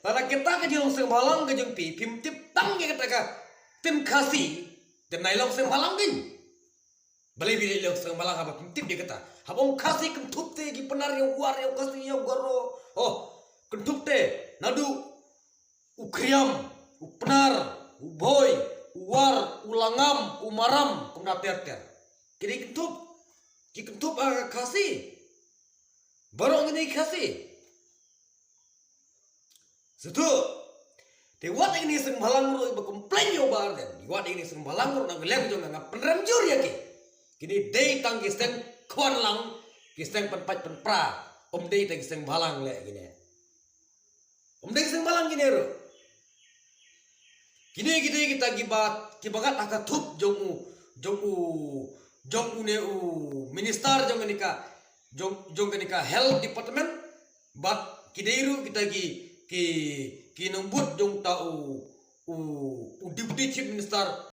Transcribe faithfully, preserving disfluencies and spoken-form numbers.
Lada kita ka jinglong seng bhalang ka jong phi, phim tip tang ïa kata ka ktien Khasi, te nai long seng bhalang kin. Balei phi leh long seng bhalang haba phim tip ïa kata? Haba ong Khasi kynthup te ki Pnar ïa u War ïa u Khasi ïa u Garo. Oh, kynthup te naduh u Khriam, u Pnar, u Bhoi, u War, u Langam, u Maram, kumta ter ter. Ki dei kynthup, ki kynthup ha Khasi. Baroh ngi dei Khasi. Shuh. Te wat ïa kine seng bhalang ruh ba complain ïa u Bah Ardent. Wat ïa kine seng bhalang ruh na ka liang jong nga nga pynrem jur ïa ki. Kine dei tang ki seng khwan lang, ki seng pynpait pynpra. Ym dei tang ki seng bhalang leh kine. Ym dei ki seng bhalang kine ruh. Kine ki dei kita kiba, kiba ngat ha ka thup jong u, jong u, jong une u minister jong kane ka, jong, jong kane ka health department. Bad ki dei ruh kita ki, ki, ki nongbud jong uta u, u, u deputy chief minister.